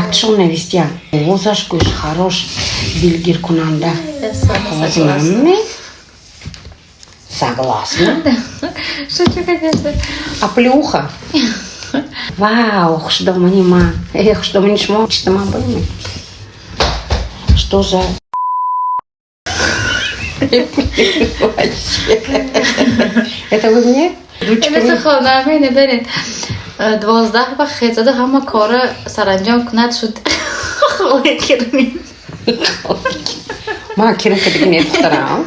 Якташон навистиян. Овозаш гӯш харош, дилгиркунанда. Я с вами Овози согласна. ман согласна. Шучу, конечно. Оплеуха. Вау, хушдомани ман. Хушдомани шумо чита ман боиме. Что за вообще? Это вы мне? Ручками? Это хона мене бинед. 12 ба хезада ҳама кора саранҷом кунад шуд. Холе кирмин. Ман кирм кадиги не, духтарам.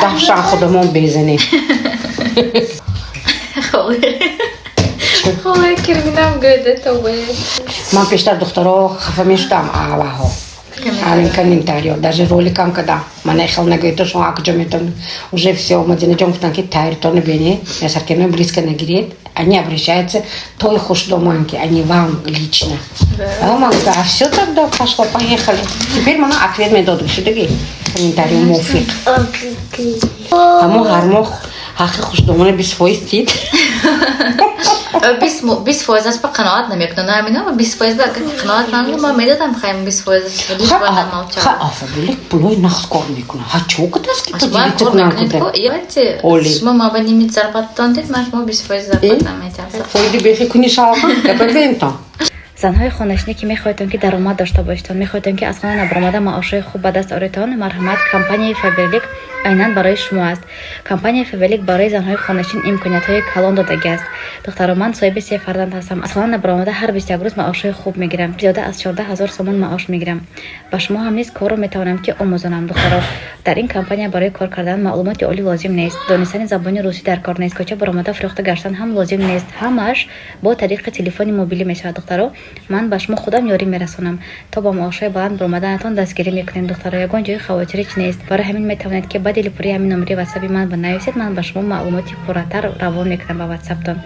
Дафшан худамон безанем. Холе. Холе кирминам гӯяд тобе. Ман пештар, духтаро, хафа мешудам аваҳо. Ҳамин комментариё, даже роликам када. Мана хел нагӯед, шумо акҷо метавонед. Уже всё, Мадинаҷон гуфтанд, ки тайртону бинед, ясаркено близко нагиред. Они обращаются той хушдоманки, а не вам лично. А ман гуфтам, а всё тогда пошло, поехали. Теперь мана ответ медодам, шудаги комментарий мувофиқ. Ҳамо ҳар моҳ ҳаққи хушдомона 20% тид. 20% аст ба қаноат намекунам. Намина 20% ба қаноат ман ман медодам хайм 20%. Ха, Афабилик пулои нақд кор мекунад. Ҳа, чо кадаст ки поделиться кунам куда? Оли. Шумо ма ба ними зарплататон дид, ман шумо 20% зарплата метиҳам. Фоиди бехи куни шалған, гапа бентон. Занҳои хонашинӣ, ки мехоҳедтон, ки даромад дошта бошедтон, мехоҳедтон, ки аз хона набаромада маошҳои хуб ба даст оредтон, марҳамат, компанияи Фаберлик айнан барои шумо аст. Компанияи Фаберлик барои занҳои хонашин имкониятҳои калон додагиаст. Духтаро, ман соҳиби се фарзанд ҳастам. Аз хона набаромада ҳар 21 рӯз маошҳои хуб мегирам, зиёда аз 14 000 сомон маош мегирам. Ба шумо ҳам низ корро метавонам, ки омӯзонам. Духтаро, дар ин компания барои кор кардан маълумоти олӣ лозим нест, донистани забони русӣ дар кор нест, кӯча баромада фурӯхта гаштан ҳам лозим нест. Ҳамааш бо тариқи телефони мобилӣ мешавад. Духтаро, ман ба шумо худам ёрӣ мерасонам, то ба маошҳои баланд баромаданатон дастгирӣ мекунем. Духтаро, ягон ҷои хавотирич нест. Барои ҳамин метавонед, ки ба дили пурӣ ҳамин номери ватсапи ман банависед. Ман ба шумо маълумоти пурратар равон мекунам ба ватсаптон.